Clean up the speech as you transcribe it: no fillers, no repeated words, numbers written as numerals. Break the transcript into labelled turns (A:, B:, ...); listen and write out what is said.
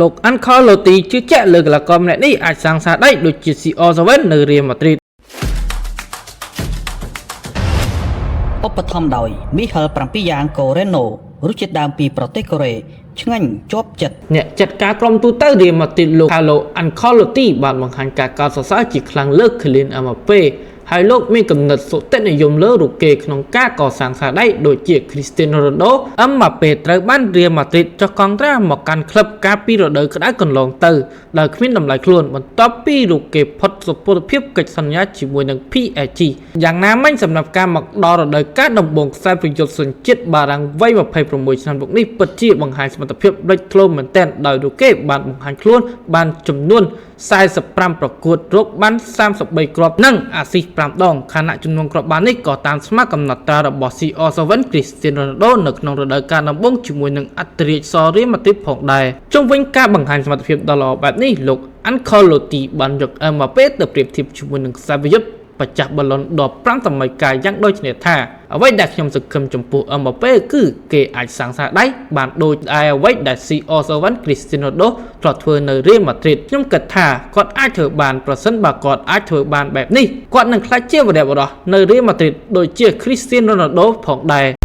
A: លោកអាន់ខលឡូទីជឿជាក់លើកីឡាករម្នាក់នេះអាចសាងស្នាដៃដូចជា CR7 នៅរៀលម៉ាឌ្រីត
B: ឧបត្ថម្ភដោយមីហិល7យ៉ាងកូរ៉េណូរសជាតិដើមពីប្រទេសកូរ៉េឆ្ងាញ់ជាប់ចិត្ត
A: អ្នកចាត់ការក្រុមទូទៅរៀលម៉ាឌ្រីតលោក Carlo Ancelotti បានបង្ហាញការកោតសរសើរជាខ្លាំងលើ Kylian Mbappe ហើយលោកមានគំនិតសុទិដ្ឋនិយមលើរូបគេក្នុងការកសាងស្នាដៃដូចជា Cristiano Ronaldo Mbappe ត្រូវបានរៀលម៉ាឌ្រីតចុះកង់ត្រាមកកាន់ក្លឹបកាលពីរដូវក្តៅកន្លងទៅដោយគ្មានតម្លៃខ្លួនបន្ទាប់ពីរូបគេផុតសុពលភាពកិច្ចសន្យាជាមួយនឹង PSG យ៉ាងណាមិញសម្រាប់ការមកដល់រដូវកាលដំបូងខ្សែប្រយុទ្ធសញ្ជាតិបារាំងវ័យ26ឆ្នាំលោកនេះពិតជាបង្ហាញសមត្ថភាពលេចធ្លោមែនទែនដោយរូបគេបានបង្ហាញខ្លួនបានចំនួន45ប្រកួតរកបាន33គ្រាប់និងអាស៊ីស5ដងខណៈចំនួនគ្រាប់បាននេះក៏តាមស្មើកំណត់ត្រារបស់ CR7 Cristiano Ronaldo នៅក្នុងរដូវកាលដំបូងជាមួយនឹងអត្តរាជសរៀលម៉ាឌ្រីតផងដែរជុំវិញការបង្ហាញសមត្ថភាពដ៏ល្អបែបនេះលោក Ancelotti បានយក Mbappe ទៅប្រៀបធៀបជាមួយនឹងខ្សែប្រយុទ្ធបច្ចាស់បាឡុនដ៏5សម័យកាលយ៉ាងដូចនេះថាអ្វីដែលខ្ញុំសង្ឃឹមចំពោះ Mbappe គឺគេអាចសាងស្នាដៃបានដូចឯអ្វីដែល CR7 Cristiano Ronaldo ធ្លាប់ធ្វើនៅរៀលម៉ាឌ្រីតខ្ញុំគិតថាគាត់អាចធ្វើបានប្រសិនបើគាត់អាចធ្វើបានបែបនេះគាត់នឹងក្លាយជាវីរបុរសនៅរៀលម៉ាឌ្រីតដូចជា Cristiano Ronaldo ផងដែរ។